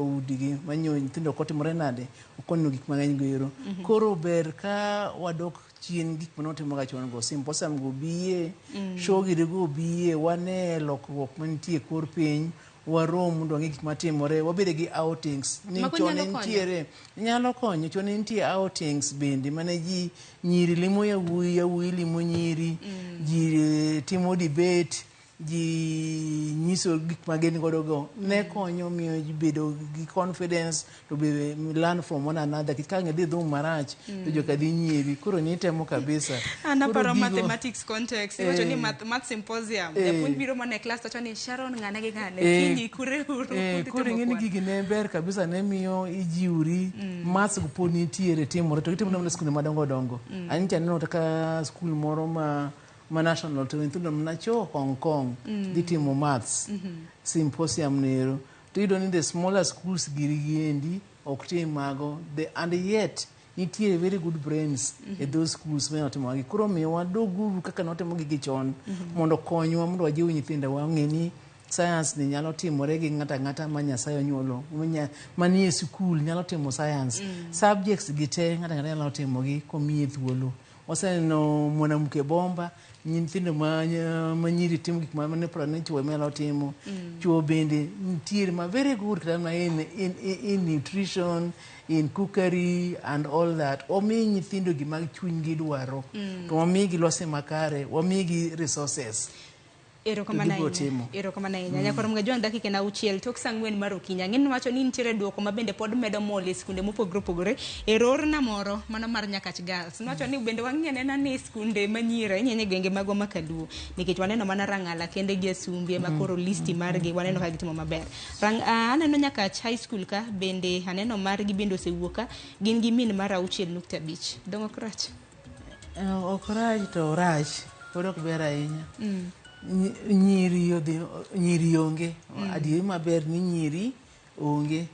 Udigi manyo nyithindo ok otimore nade, ok oneno gik mang'eny go ero. Koro ber ka wadok chien gik mane watimoga chon go, symposium go biye, show giri go biye, wane lokruok mantie e kor piny, warom mondo wang'e gik matimore, wabede gi outings. Ni Mago chon nyalo konyo. Nitiere, nyalo konyo, chon ne nitie outings bende mane ji nyiri limo yawuoyi, yawuoyi limo nyiri, ji timo debate, ji nyiso gik ma gin godo go ne konyo miyo ji bedo gi confidence to be learn from one another. Nikech ka ng'e dhi dhum marach to joka dhi nyieri, koro nitemo kabisa. An Koro aparo gigo- mathematics context. Iwacho ni math symposium. Japuonj biro mana e class to wacho ni Sharon ng'ane gi ng'ane. Kiny ikure uru. Udhi Koro timo ing'e ni kwan. Gigi ne ber kabisa, ne miyo ijiwri. Maths go pod nitiere, timore to gitimo mana skunde madongo dongo. Anyicha aneno kata ka skul moro ma national to nyithindo mana cho Hong Kong dhi timo maths symposium nero, to iyudo ni the smaller schools giri giendi ok tim mago and yet nitie very good brains e those schools manyalo timo magi. Koro miyo wadoguru kaka notimo gigi chon mondo konywa mondo wajiw nyithindo wang'e ni science ni nyalo timore gi ng'ato ang'ata ma Nyasaye onyuolo manie sikul nyalo timo science subjects gi te, ng'ato ang'ata nyalo timogi komiye thuolo. Waseneno mwanamke bomba, nyithindo ma nyiri timo gik ma ne paro ni chuo ema nyalo timo. Chuo bende nitiere ma very good kata mana in nutrition, in cookery and all that. Omi nyithindo gima chunygi dwaro to wamigi lwasi makare, wamigi resources Erokamano to gibiro ahinya. timo. Erokamano ahinya. Nyakwar Mgajwang' dakika en 6 tok sa 4 mar okinyi. Ang'e ni wacho ni nitiere duoko ma bende pod medo mol e skunde mopogore opogore. E rorna moro mano mar Nyakach Girls. Nwacho ni bende wang'i anena ni skunde manyiri ahinya ahinya e gwenge magwa ma Kaluo. Nikech waneno mana Rang'ala kende gi Asumbi ema koro listi margi waneno ka gitimo maber. Aneno Nyakach High School ka bende aneno margi bende osewuok ka gin gi mean mar 6.5. Dong' ok rach? Ok rach to rach pod ok ber ahinya. Nyiri odhi, nyiri onge. Adieri maber ni nyiri onge.